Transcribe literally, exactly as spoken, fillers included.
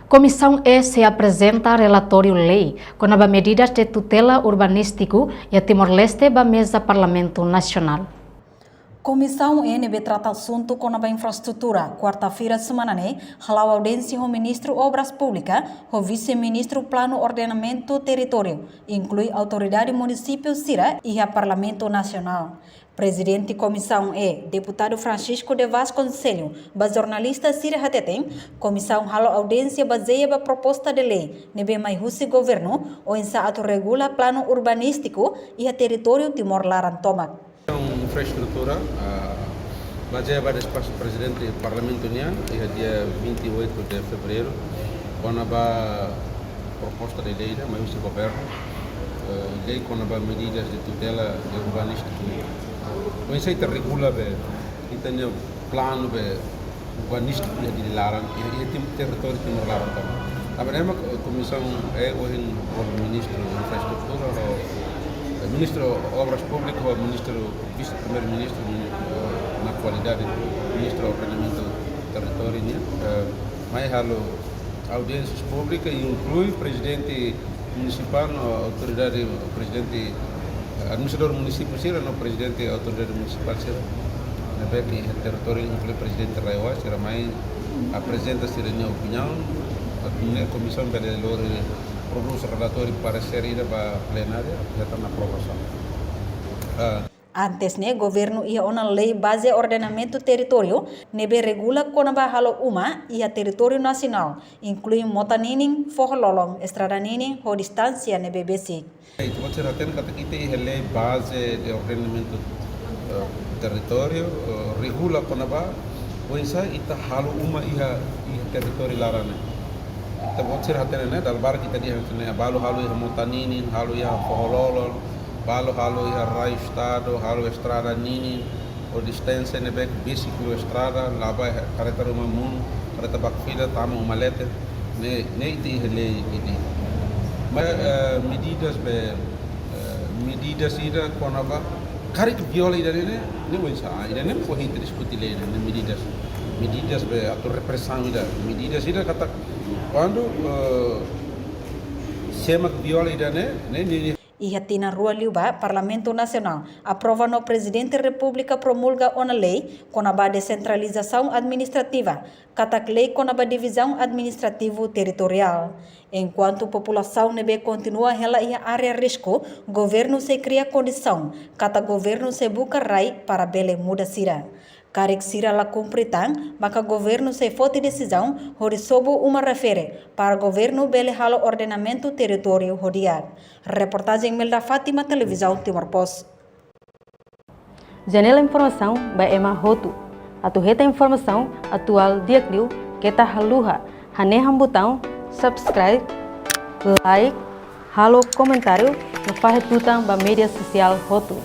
Komisaun E sei aprezenta relatóriu lei kona-ba medidas de tutela urbanístiku iha Timor-Leste ba meza Parlamentu Nasionál. Komisaun E ne'ebé trata asuntu kona-ba infraestrutura, kuarta-feira semana ne'e hala'o audiénsia ho Ministru Obras Públikas ho Vise-Ministru Planu Ordenamentu Territóriu, inklui autoridade munisípiu sira iha Parlamentu Nasionál. Prezidente Komisaun E, Deputadu Francisco de Vasconcelos, ba jornalista sira hateten, komisaun halo audiénsia bazeia ba proposta de lei ne'ebé mai husi governu, oinsá atu regula planu urbanístiku iha territóriu Timor laran tomak. Infraestrutura, ah, bazeia ba despaxu Prezidente Parlamentu nian, iha dia vinte e oito de fevereiro, kona-ba proposta de lei ida mai husi governu, eh, lei kona-ba medidas de tutela de urbanístiku. Oinsá ita regula be, ita-nia planu be urbanístiku iha Dili laran, iha, iha Tim-, territóriu Timor laran tomak. Tanba ne'e mak, eh, Komisaun E ohin ho Ministru Infraestrutura, ho, eh, Ministru Obras Públikas, ho Ministru Vise-Primeiru-Ministru, eh, na kualidade Ministru Ordenamentu Territóriu nian, eh, mai halo audiénsia públika, inklui prezidente munisipál, no autoridade, prezidente, eh, administradór munisípiu sira, no prezidente autoridade munisipál sira ne'ebé ke iha territóriu, inklui prezidente RAEOA, sira mai aprezenta sira-nia opiniaun, atu nune'e komisaun bele lori prodús relatóriu paresér ida ba plenária, atu hetan aprovasaun. Ah. Antes ne'e, governu iha ona lei baze ordenamentu territóriu ne'ebé regula kona-ba halo uma iha territóriu nasionál, inklui mota ninin, foho-lolon, estrada ninin, ho distánsia ne'ebé besik. Ita-boot sira hatene katak ita iha lei baze de ordenamentu, eh, territóriu, eh, regula kona-ba oinsá ita halo uma iha, iha territóriu laran ne'e. Ita-boot sira hatene ne'e, dala barak ita dehan ne'e, balu halo iha mota ninin, halo iha foho-lolon, balu halo iha rai estadu, halo estrada ninin, ho distánsia ne'ebé besik liu estrada, la'ós karreta ruma monu, karreta bá fila, tama uma leten, ne'e, ne'e ita iha lei ida. Mas, eh, medidas be, eh, medidas ida kona-ba, karik viola ida-ne'e, ne'e oinsá, ida-ne'e foin ita diskute lei ne'e, ne'e medidas. Medidas be atu represaun ida, medidas ida katak, kuandu, eh, sé mak viola ida-ne'e, ne'e, ne'e, ne'e. Iha tinan rua liubá, Parlamentu Nasionál aprova no Prezidente Repúblika promulga ona lei kona-ba desentralizasaun administrativa, katak lei kona-ba divizaun administrativu territoriál. Enkuantu populasaun ne'ebé kontinua hela iha área risku, governu sei kria kondisaun, katak governu sei buka rai para bele muda sira. Karik sira la kumpre tan, maka governu sei foti desizaun hodi sobu uma refere, para governu bele halo ordenamentu territóriu ho di'ak. Reportajen Melda Fátima, Televizaun Timor Post. Janela informasaun ba ema hotu. Atu hetan informasaun atuál di'ak liu, keta haluha hanehan butaun subscribe, like, halo komentáriu, no fahe tutan ba média sosiál hotu.